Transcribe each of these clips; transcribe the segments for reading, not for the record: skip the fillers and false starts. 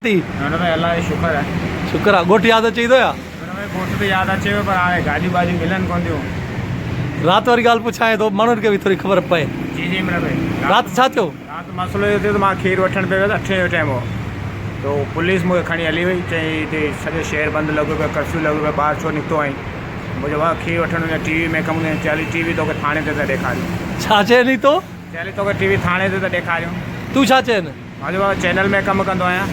ٿي. نه نه ڀائي الله جو شڪر آهي. شڪر آ ڳوٺ ياد اچي ٿو يا. نه ڀائي ڳوٺ ته ياد اچي پيو پر هاڻي گاڏيون ٻاڏيون ملن ڪونه ٿيون. رات واري ڳالهه پڇانء ٿو ماڻهن کي به ٿوري خبر پئي. جي جي عمران ڀائي. رات ڇا ٿيو؟ رات مسئلو اهو ٿيو ته مان کير وٺڻ پئي ويس اٺين جو ٽائيم هو ته پوليس مون کي کڻي هلي وئي چيائين هتي سڄو شهر بند لڳو پيو ڪرفيو لڳو پيو ٻاهر ڇو نڪتو آهين مون چيو ڀاء کير وٺڻ وڃان ٽي وي ۾ ڪم هوندو چيائين هلي ٽي وي توکي ٿاڻي تي ٿا ڏيکاريون. ڇا چئين تو؟ چيائين هلي توکي ٽي وي ٿاڻي تي ٿا ڏيکاريون. تون ڇا چئين؟ مان چيو بابا چينل ۾ ڪم ڪندو آهيان،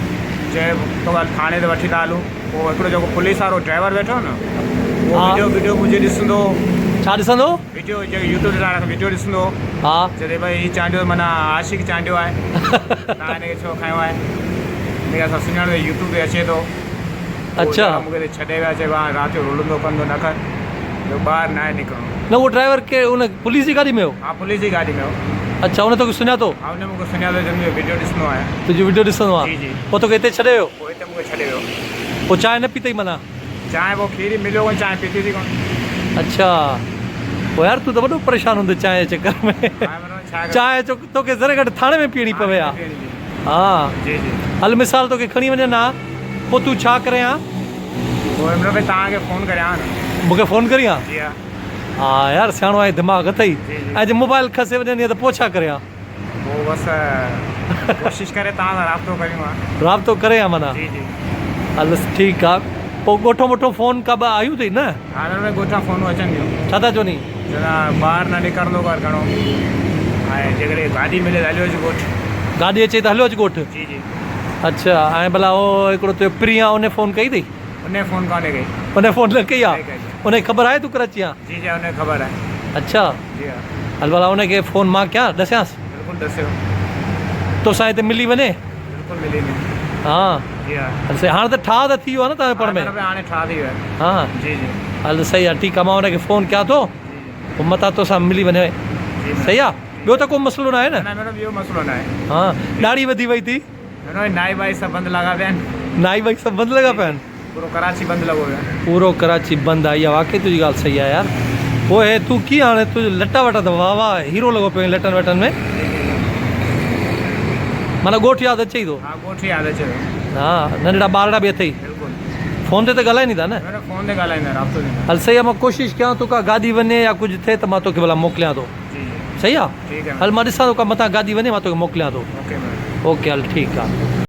چي تو هل ٿاڻي تي وٺي ٿا هلون، پوء هڪڙو جيڪو پوليس وارو ڊرائيور ويٺو هو نه اهو وڊيو وڊيو منهنجي ڏسندو هو. ڇا ڏسندو هو؟ وڊيو جيڪي يوٽيوب تي تان وڊيو ڏسندو هو. ها. چي ٿي ڀئي هي چانڊيو معنيٰ عاشق چانڊيو آهي تان هن کي ڇو کنيو آهي، هن کي اسان سڃاڻون ٿا يوٽيوب تي اچي ٿو. اڇا. مون کي ڇڏي ويا چي ڀاء رات جو رلندو ڪندو نه ڪر جو ٻاهر ناهي نڪرڻو. نه اهو ڊرائيور ڪي ان پوليس جي گاڏي ۾ هو؟ ها پوليس جي گاڏي ۾ هو. اڇا ان توکي سڃاتو؟ ها ان مونکي سڃاتو چي منهنجو وڊيو ڏسندو آهيان. تنهنجو وڊيو ڏسندو آهيان. جي جي. پوء توکي هتي ڇڏي ويو؟ پوء هتي مونکي ڇڏي ويو. پوء چانهه نه پيتئي معنيٰ؟ چانهه پوء کير ئي مليو ڪونه چانهه پيتي ٿي ڪونه. اڇا پوء يار تون ته وڏو پريشان هوندين چانهه جي چڪر ۾. ها معنيٰ ڇا ڪريان. چانهه توکي ذري گهٽ ٿاڻي ۾ پيئڻي پوي ها. ها جي جي. هل مثال توکي کڻي وڃن ها پوء تون ڇا ڪرين ها؟ پوء عمران ڀائي توهان کي فون ڪريان ها نه. مون کي فون ڪرين ها؟ جي ها. ها يار سياڻو آهين دماغ اٿئي ۽ جي موبائل کسي وڃن ها ته پوء ڇا ڪرين ها؟ پوء بس ڪوشش ڪري توهان سان رابطو ڪريون ها. رابطو ڪرين ها معنيٰ. جي جي. هل ٺيڪ آ پوء ڳوٺو موٺو فون ڪا ٻه آيون اٿئي نه؟ ها عمران ڀائي ڳوٺان فونون اچن ٿيون. ڇا ٿا چوني؟ چوندا ٻاهر نه نڪرندو ڪر گهڻو ۽ جيڪڏهن گاڏي ملي ته هليو اچ ڳوٺ. گاڏي اچي ته هليو اچ ڳوٺ. جي جي. اڇا ۽ ڀلا هو هڪڙو تنهنجو پرين آ ان فون ڪئي اٿئي؟ ان فون ڪانه ڪئي. ان فون نه ڪئي آ؟ ان کي خبر آهي تون ڪراچي آن؟ جي جي ان کي خبر آهي. اڇا جي ها. هل ڀلا ان کي فون مان ڪيان ڏسيانس. بلڪل ڏسيو. توسان هتي ملي وڃي. بلڪل ملي وڃي. ها. جي ها. هل صحيح هاڻ ته ٺاهه ته ٿي ويو آ نه توهان جو پاڻ ۾. ها هاڻي ٺاهه ٿي ويو آهي. ها. جي جي. هل صحيح آ ٺيڪ آ مان ان کي فون ڪيان ٿو پوء متان توسان ملي وڃي. صحيح آ ٻيو ته ڪو مسئلو ناهي نه. نه نه ٻيو مسئلو ناهي. ها ڏاڙهي وڌي وئي ٿي. نه نه نائي وائي سڀ بند لڳا پيا آهن. نائي وائي سڀ بند لڳا پيا آهن. پورو ڪراچي بند لڳو پيو آهي. پورو ڪراچي بند آهي اها واقعي تنهنجي ڳالهه صحيح آهي يار پوء هي تون ڪيئن هاڻي تنهنجو لٽا وٽا ته واهه واهه هيرو لڳو پيو آهين لٽن وٽن ۾ معنيٰ ڳوٺ ياد اچي ٿو. ها ڳوٺ ياد اچي ٿو. ها ننڍڙا ٻارڙا به اٿئي. بلڪل. فون تي ته ڳالهائين ئي ٿا نه. نه نه فون تي ڳالهائيندا رابطو ٿيندو. هل صحيح آهي مان ڪوشش ڪيان ٿو ڪا گاڏي وڃي يا ڪجهه ٿئي ته مان توکي ڀلا موڪليان ٿو. جي جي. صحيح آ ٺيڪ آ. هل مان ڏسان ٿو ڪا متان گاڏي وڃي مان توکي موڪليان ٿو. اوڪي اوڪي هل ٺيڪ آ.